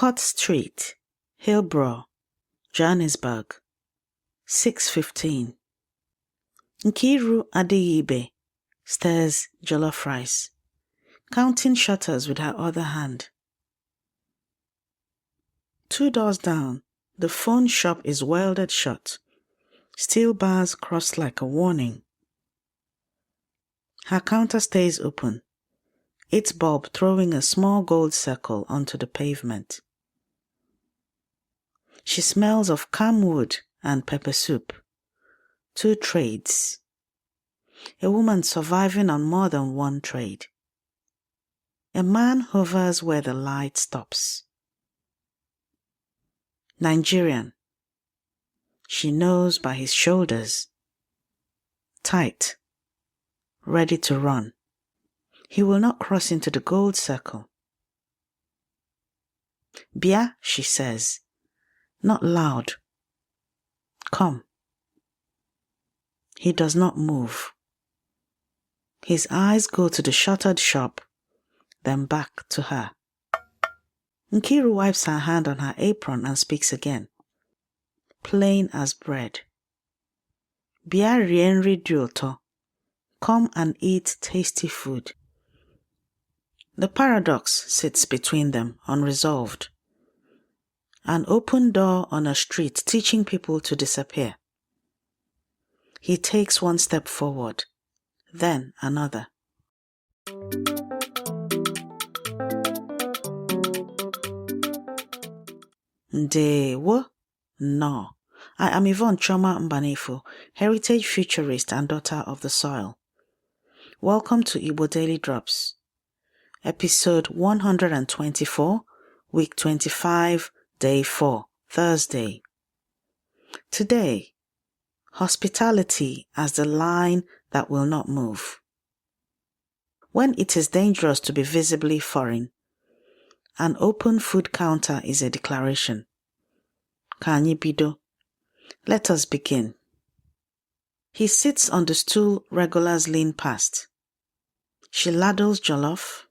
Court Street, Hillbrow, Johannesburg, 6:15. Nkiru Adeyebe stirs jollof rice, counting shutters with her other hand. 2 doors down, the phone shop is welded shut, steel bars crossed like a warning. Her counter stays open, its bulb throwing a small gold circle onto the pavement. She smells of camwood and pepper soup. 2 trades. A woman surviving on more than one trade. A man hovers where the light stops. Nigerian. She knows by his shoulders. Tight. Ready to run. He will not cross into the gold circle. Bia, she says, not loud. Come. He does not move. His eyes go to the shuttered shop, then back to her. Nkiru wipes her hand on her apron and speaks again. Plain as bread. Bia rie nri dị ụtọ. Come and eat tasty food. The paradox sits between them, unresolved. An open door on a street teaching people to disappear. He takes one step forward, then another. Ndewo. No. I am Yvonne Mbanefo, heritage futurist and daughter of the soil. Welcome to Igbo Daily Drops. Episode 124, week 25, day 4, Thursday. Today, hospitality as the line that will not move. When it is dangerous to be visibly foreign, an open food counter is a declaration. Ka anyị bido. Let us begin. He sits on the stool regulars lean past. She ladles jollof,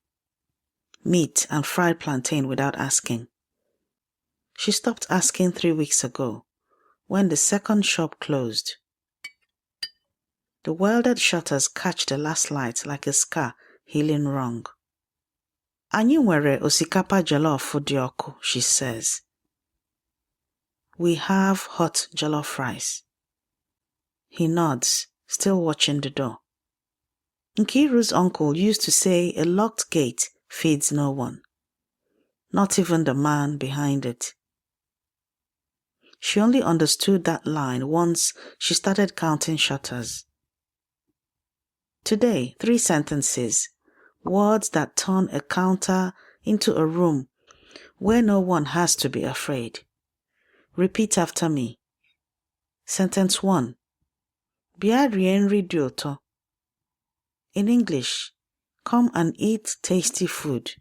meat and fried plantain without asking. She stopped asking 3 weeks ago, when the second shop closed. The welded shutters catch the last light like a scar healing wrong. Anyị nwere osikapa jollof dị ọkụ, she says. We have hot jollof rice. He nods, still watching the door. Nkiru's uncle used to say a locked gate feeds no one, not even the man behind it. She only understood that line once she started counting shutters. Today, 3 sentences, words that turn a counter into a room where no one has to be afraid. Repeat after me. Sentence 1. Bia rie nri dị ụtọ. In English, come and eat tasty food.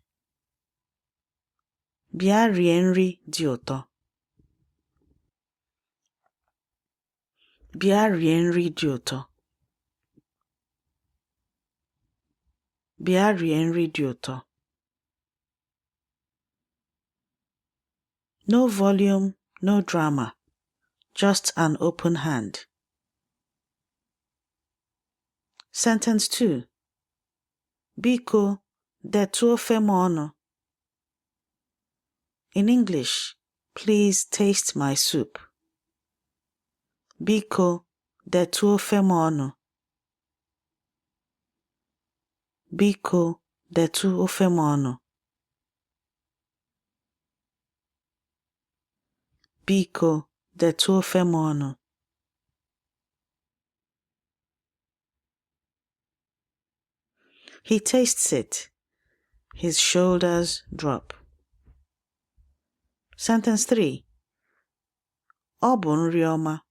Bia rie nri dị ụtọ. Bia rie nri dị ụtọ. Bia rie nri dị ụtọ. No volume, no drama, just an open hand. Sentence 2. Biko, detụ ofe m ọnụ. In English, please taste my soup. Biko, detụ ofe m ọnụ. Biko, detụ ofe m ọnụ. Biko, detụ ofe m ọnụ. He tastes it. His shoulders drop. Sentence 3. Ọ bụ nri ọma.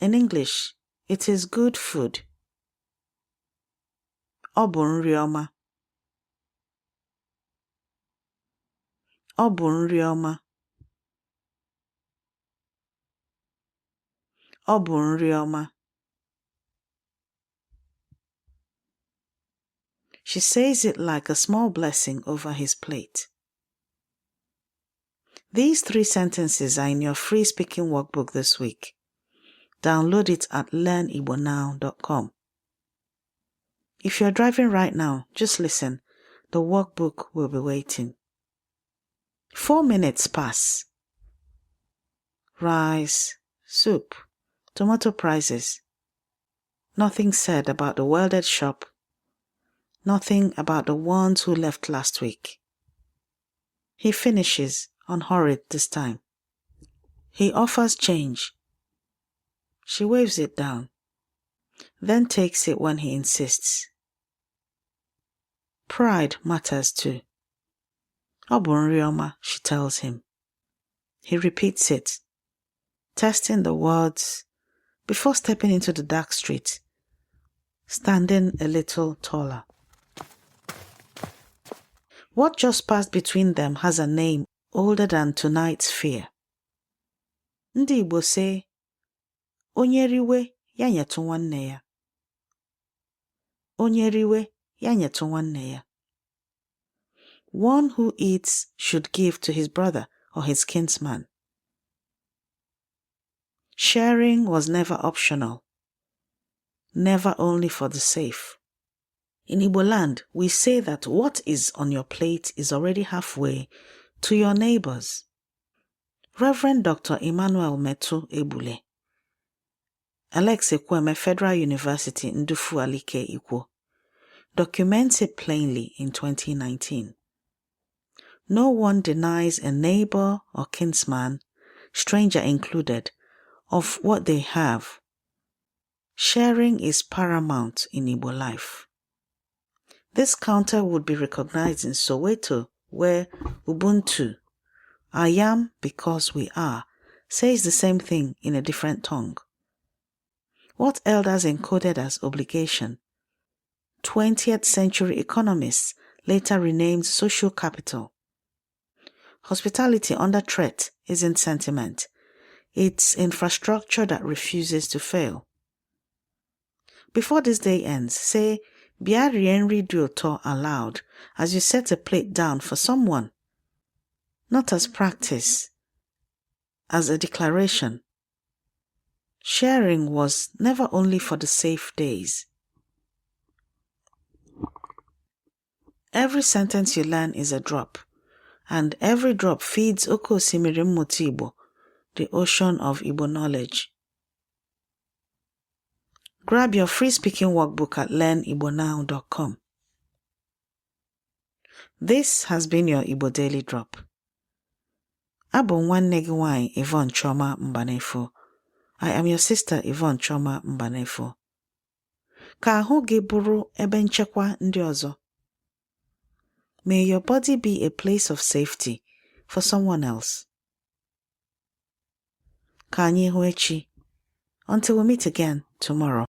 In English, it is good food. Ọ bụ nri ọma. Ọ bụ nri ọma. Ọ bụ nri ọma. She says it like a small blessing over his plate. These 3 sentences are in your free speaking workbook this week. Download it at learnigbonnow.com. If you're driving right now, just listen. The workbook will be waiting. 4 minutes pass. Rice, soup, tomato prices. Nothing said about the welded shop. Nothing about the ones who left last week. He finishes, unhurried this time. He offers change. She waves it down, then takes it when he insists. Pride matters too. Ọ bụ nri ọma, she tells him. He repeats it, testing the words before stepping into the dark street, standing a little taller. What just passed between them has a name older than tonight's fear. Ndị Igbo say, Onye riwe, ya nyetu nwanne ya. Onye riwe, ya nyetu nwanne ya. One who eats should give to his brother or his kinsman. Sharing was never optional, never only for the safe. In Igbo land, we say that what is on your plate is already halfway to your neighbors. Reverend Dr. Emmanuel Metu Ebule, Alex Ekweme Federal University Ndufu Alike Ikwo, documents it plainly in 2019. No one denies a neighbor or kinsman, stranger included, of what they have. Sharing is paramount in Igbo life. This counter would be recognized in Soweto, where Ubuntu, I am because we are, says the same thing in a different tongue. What elders encoded as obligation, 20th century economists later renamed social capital. Hospitality under threat isn't sentiment. It's infrastructure that refuses to fail. Before this day ends, say, Bịa rie nri dị ụtọ aloud as you set a plate down for someone. Not as practice, as a declaration. Sharing was never only for the safe days. Every sentence you learn is a drop, and every drop feeds Oke Osimiri Mmụta Igbo, the ocean of Igbo knowledge. Grab your free speaking workbook at learnigbonnow.com. This has been your Igbo Daily Drop. Abụ nwanne gị nwanyị Yvonne Choma Mbanefo. I am your sister Yvonne Choma Mbanefo. Ka ahụ gị bụrụ ebe nchekwa ndị ọzọ. May your body be a place of safety for someone else. Ka anyị hụ echi. Until we meet again tomorrow.